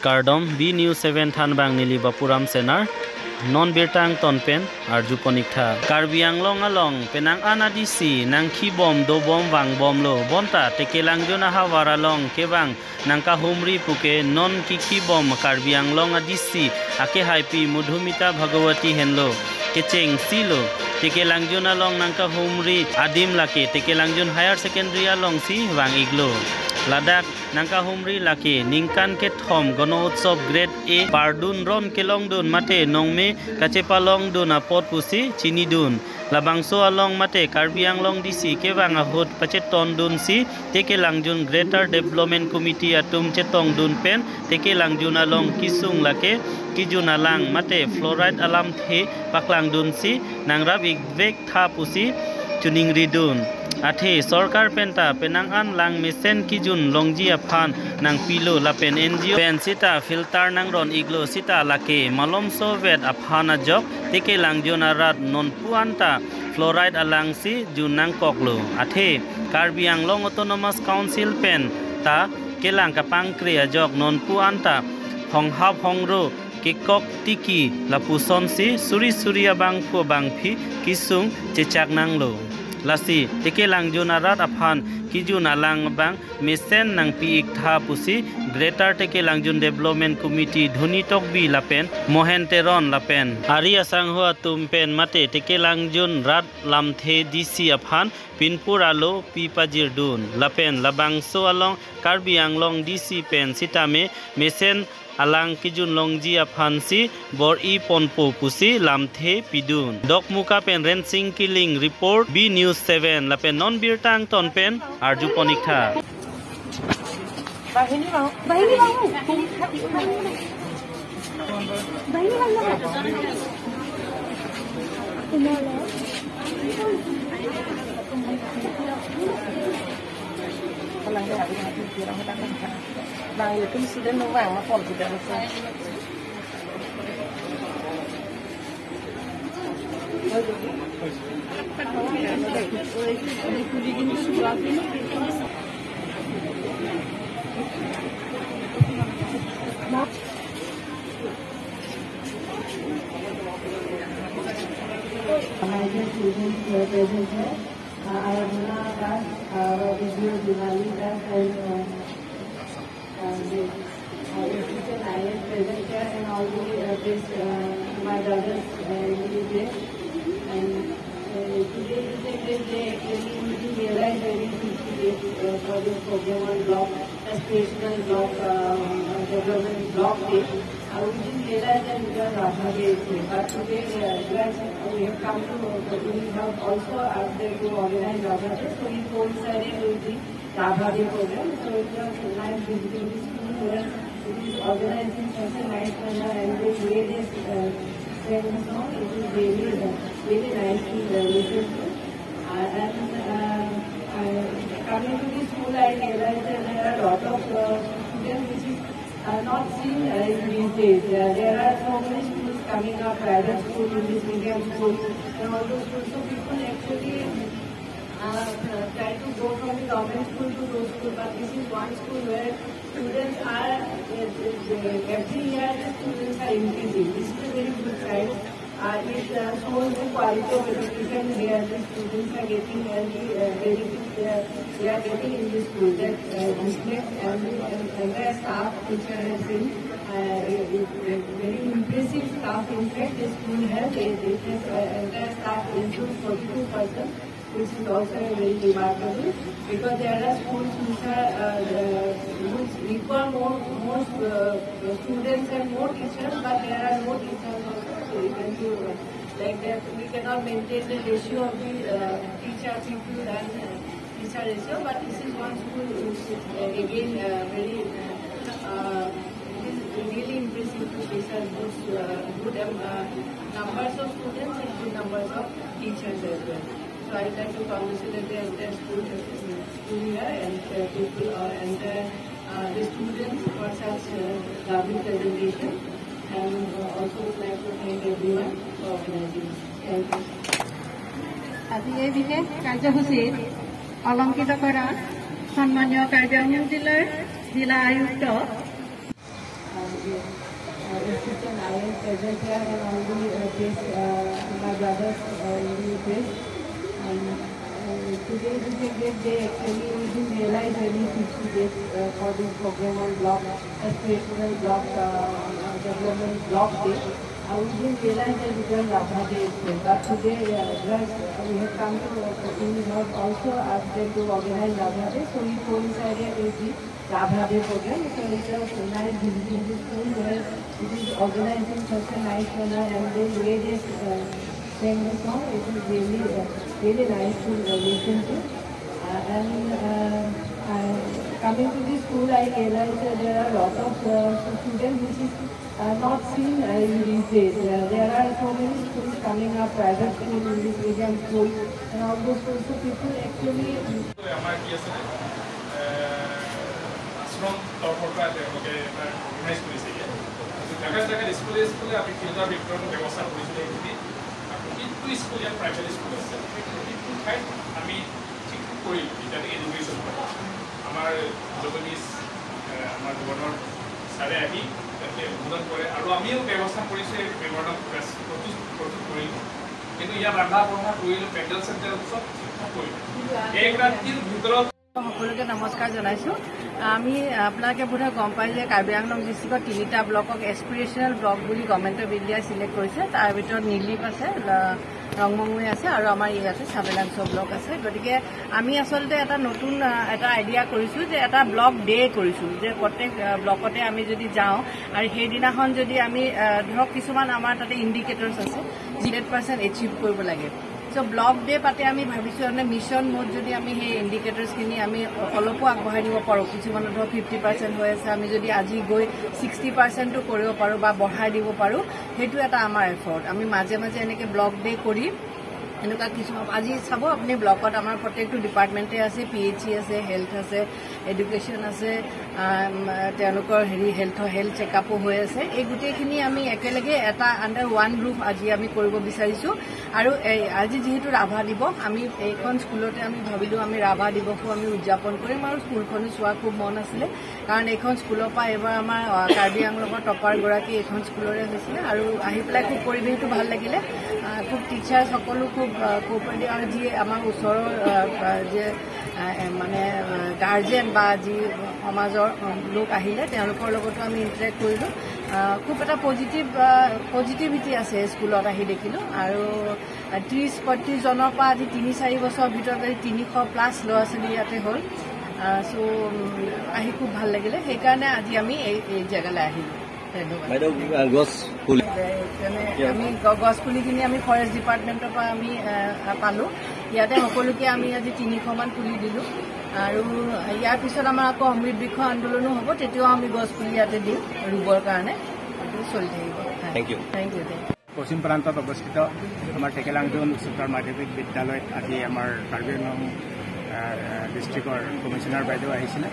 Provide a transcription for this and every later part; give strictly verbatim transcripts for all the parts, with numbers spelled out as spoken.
Kardom, B News seven thanbang neli Bapuram Senar, non birta angton pen arjuponik tha. Karbi Anglong along penang an a D C nangkibom dobom vangbomlo, bonta Tekelangjun ahavar along kevang nangkahumri puke non kikibom Karbi Anglong a D C akehaipi Madhumita Bhagawati henlo. Kecheng silo, Tekelangjun along nangkahumri adim lake Tekelangjun Higher Secondary alongsi vang-iklo. Ladak nangkahumri lake ningkan kethom Gono Utsav Grade A pardun ron kelongdun mate nongme kachepalongdun apot pusi chinidun. Labangso along mate Karbi Anglong D C kevang ahut pachetongdunsi Tekelangjun Greater Development Committee atum chetongdun pen Tekelangjun along kisung lake kijun alang mate fluoride alamthe paklangdunsi nangrap-ikvek tha pusi choningridun. Athe sorkar penta penang an lang mesen kijun longji aphan nangpilo lapen N G O pen sita filter nangron-iklo, sita lake malomso vet aphan ajok Tekelangjun arat nonpu anta fluoride alangsi jun nangkoklo. Athe Karbi Anglong Autonomous Council penta kelang kapangkre ajok nonpu anta honghap hongro kekok tiki lapusonsi suri suri abangphu abangphi kisung chechak nanglo. Lasi Tekelangjun arat aphan kijun alang abang mesen nangpi-ik tha pusi Greater Tekelangjun Development Committee Dhoni Tokbi lapen Mohen Teron lapen ari asangho atum pen mate Tekelangjun rat lamthe D C aphan pinpur alo pipajirdun lapen labangso along Karbi Anglong D C pen sitame mesen alang kijun longji aphansi bor-i ponpo pusi lamthe pidun. Dokmoka pen Rensing Killing report, B News seven lapen non birta angton pen arjuponik tha. Higher students who are present here. Uh, I have Mona Akash, uh, Vijay Dinali, and, uh, uh, the, uh, assistant I A S present here, and all the, uh, this, uh, my brothers, uh, in the day. And, uh, today is a great day, actually, we realize that we should, uh, for this program on block, aspirational block, uh, uh, development block day. Uh, we didn't realize that it was Radha Day, but today, uh, we are, we have come to, uh, we have also asked them to organize Radha Day, so we coincided with the Radha Day program. So it was nice visiting the school where it is organized in such a nice manner, and the way they, uh, sang the song, it is really, uh, really nice to, uh, listen to. Uh, and, uh, uh, coming to the school, I realized that there are a lot of, uh, students which is, uh, not seen, uh, in these days. Uh, there are so many schools coming up, private school, English medium school, and all those schools. So people actually, uh, try to go from the government school to those schools, but this is one school where students are, uh, uh, every year the students are increasing. This is a very good sign. Uh, it, uh, shows the quality of education where the students are getting and the, uh, benefit they are, they are getting in the school. That, uh, reflects and the, and, and the staff teacher has been, uh, a, a, a very impressive staff. In fact, the school has, it, it has, uh, entire staff includes forty-two percent, which is also very remarkable, because there are schools which are, uh, uh, which require more, more, uh, students and more teachers, but there are no teachers also. So even to, uh, like that, we cannot maintain the ratio of the, uh, teacher people and, uh, teacher ratio, but this is one school which is, uh, again, uh, very, uh, it is really impressive to see such good, uh, good, um, uh, numbers of students and good numbers of teachers as well. So I would like to congratulate the entire school, school here and, uh, people, uh, entire, uh, the students for such, uh, lovely presentation, and, uh, also would like to thank everyone for organizing. Thank you. আজি এই বিশেষ কাৰ্যসূচীত অলংকৃত কৰা সন্মানীয় কাৰ্বি আংলং জিলাৰ জিলা আয়ুক্ত, Uh, assistant I A S present here and already uh, placed uh, my brothers uh, in the place. And uh, today is a great day actually. We didn't realize any fifty days uh, for this program on block, aspirational block uh, development block day. Uh, we didn't realize that it was Rabha Day itself. But today uh, just, uh, we have come to uh, we have also asked them to organize Rabha Day. So we coincided with the Rabha Day program. So it was nice visiting this school where it is organized in such a nice manner and the way they uh, sing the song, it is really, uh, really nice to uh, listen to. Uh, and uh, I, coming to this school, I realized that there are a lot of uh, students which is uh, not seen uh, in these days. Uh, there are so many schools coming up, private school, English medium school, and all those schools. So people actually আমাৰ কি আছিলে আশ্ৰম তৰফৰ পৰা তেওঁলোকে এটা অৰ্গেনাইজ কৰিছেগৈ। জাগাত জাগাত স্কুলে স্কুলে আমি ফিল্টাৰ বিতৰণ ব্যৱস্থা কৰিছিলে এইখিনি। আৰু প্ৰতিটো স্কুল ইয়াত প্ৰাইভেট স্কুল আছে, সেই প্ৰতিটো ঠাইত আমি ঠিক কৰিলোঁ এতিয়ালৈকে এডুকেশ্যন আমাৰ জগদীশ আমাৰ গভৰ্ণৰ ছাৰে আহি তাতে উদ্বোধন কৰে আৰু আমিও ব্যৱস্থা কৰিছোঁ এই মেমৰেণ্ডাম প্ৰস্তুত প্ৰস্তুত কৰিলোঁ। কিন্তু ইয়াত ৰন্ধা বঢ়া কৰিলোঁ, পেণ্ডেল চেণ্ডেল চব ঠিক ঠাক কৰিলোঁ। এক ৰাতিৰ ভিতৰত সকলোকে নমস্কাৰ জনাইছো। আমি আপোনালোকে বোধহয় গম পায় যে কাৰ্বি আংলং ডিষ্ট্ৰিক্টত তিনিটা ব্লকক এছপিৰেশ্যনেল ব্লক বুলি গভৰ্ণমেণ্ট অফ ইণ্ডিয়াই চিলেক্ট কৰিছে। তাৰ ভিতৰত নিলিপ আছে, ল- ৰংমঙুৱে আছে আৰু আমাৰ ইয়াতে চাবেলাংচ' ব্লক আছে। গতিকে আমি আচলতে এটা নতুন আহ, এটা আইডিয়া কৰিছো যে এটা ব্লক ডে কৰিছো, যে প্ৰত্যেক আহ, ব্লকতে আমি যদি যাওঁ আৰু সেইদিনাখন যদি আমি আহ, ধৰক কিছুমান আমাৰ তাতে ইণ্ডিকেটৰ্ছ আছে, হাণ্ড্ৰেড পাৰ্চেণ্ট এচিভ কৰিব লাগে। চ' ব্লক ডে পাতে আমি ভাবিছো মানে মিছন মোড যদি আমি সেই ইণ্ডিকেটৰ্ছখিনি আমি অলপো আগবঢ়াই দিব পাৰোঁ, কিছুমানৰ ধৰক ফিফটি পাৰ্চেণ্ট হৈ আছে, আমি যদি আজি গৈ ছিক্সটি পাৰ্চেণ্টো কৰিব পাৰোঁ বা বঢ়াই দিব পাৰোঁ, সেইটো এটা আমাৰ এফৰ্ট। আমি মাজে মাজে এনেকে ব্লক ডে কৰি এনেকুৱা কিছুমান আজি চাব আপুনি ব্লকত আমাৰ প্ৰত্যেকটো ডিপাৰ্টমেণ্টে আছে, পি এইচ চি আছে, হেল্থ আছে, এডুকেশ্যন আছে, আম, তেওঁলোকৰ হেৰি হেল্থ হেল্থ চেকআপো হৈ আছে। এই গোটেইখিনি আমি একেলগে এটা আণ্ডাৰ ওৱান ৰুফ আজি আমি কৰিব বিচাৰিছোঁ। আৰু এই আজি যিহেতু ৰাভা দিৱস, আমি এইখন স্কুলতে আমি ভাবিলোঁ আমি ৰাভা দিৱসো আমি উদযাপন কৰিম আৰু স্কুলখনো চোৱা খুব মন আছিলে। কাৰণ এইখন স্কুলৰ পৰা এইবাৰ আমাৰ আহ, কাৰ্বি আংলঙৰ টপাৰগৰাকী এইখন স্কুলৰে হৈছিলে আৰু আহি পেলাই খুব পৰিৱেশটো ভাল লাগিলে। আহ, খুব টিচাৰ্ছ সকলো খুব আহ, কোঅপাৰেটিভ আৰু যি আমাৰ ওচৰৰ আহ, আহ, যে আহ, এ, মানে গাৰ্জেন বা যি সমাজৰ আহ, লোক আহিলে তেওঁলোকৰ লগতো আমি ইণ্টাৰেক্ট কৰিলোঁ। আহ, খুব এটা পজিটিভ পজিটিভিটি আছে স্কুলত আহি দেখিলোঁ। আৰু ত্ৰিছ পঁয়ত্ৰিছজনৰ পৰা আজি তিনি চাৰি বছৰৰ ভিতৰত আজি তিনিশ প্লাছ ল'ৰা ছোৱালী ইয়াতে হ'ল। চ' আহি খুব ভাল লাগিলে, সেইকাৰণে আজি আমি এই এই জেগালৈ আহিলোঁ। ধন্যবাদ। বাইদেউ আহ, গছ পুলি তেনে আমি গ- গছ পুলিখিনি আমি ফৰেষ্ট ডিপাৰ্টমেণ্টৰ পৰা আমি আহ, পালোঁ। ইয়াতে সকলোকে আমি আজি তিনিশমান পুলি দিলোঁ। আৰু ইয়াৰ পিছত আমাৰ আকৌ অমৃত বৃক্ষ আন্দোলনো হ'ব, তেতিয়াও আমি গছ পুলি ইয়াতে দিম ৰুবৰ কাৰণে। এইটো চলি থাকিব। Thank you. Thank you, thank you. পশ্চিম প্ৰান্তত অৱস্থিত আমাৰ টেকেলাংজন উচ্চতৰ মাধ্যমিক বিদ্যালয়ত আজি আমাৰ কাৰ্বি আংলং আহ, ডিষ্ট্ৰিক্টৰ কমিশ্যনাৰ বাইদেউ আহিছিলে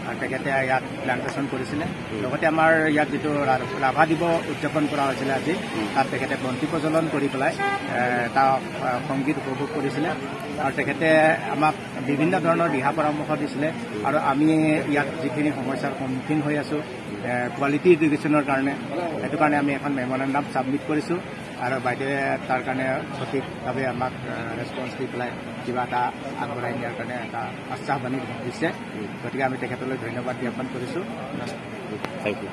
আৰু তেখেতে ইয়াত প্লেণ্টেশ্যন কৰিছিলে। লগতে আমাৰ ইয়াত যিটো ৰা- ৰাভা দিৱস উদযাপন কৰা হৈছিলে আজি, তাত তেখেতে বন্তি প্ৰজ্বলন কৰি পেলাই আহ, এটা আহ, সংগীত উপভোগ কৰিছিলে আৰু তেখেতে আমাক বিভিন্ন ধৰণৰ দিহা পৰামৰ্শ দিছিলে আৰু আমি ইয়াত যিখিনি সমস্যাৰ সন্মুখীন হৈ আছোঁ কোৱালিটি এডুকেশ্যনৰ কাৰণে, সেইটো কাৰণে আমি এখন মেমৰেণ্ডাম ছাবমিট কৰিছোঁ আৰু বাইদেৱে তাৰ কাৰণে সঠিকভাৱে আমাক ৰেছপন্স দি পেলাই কিবা এটা আগবঢ়াই নিয়াৰ কাৰণে এটা আশ্বাসবাণী দিছে। গতিকে আমি তেখেতলৈ ধন্যবাদ জ্ঞাপন কৰিছোঁ। Thank you.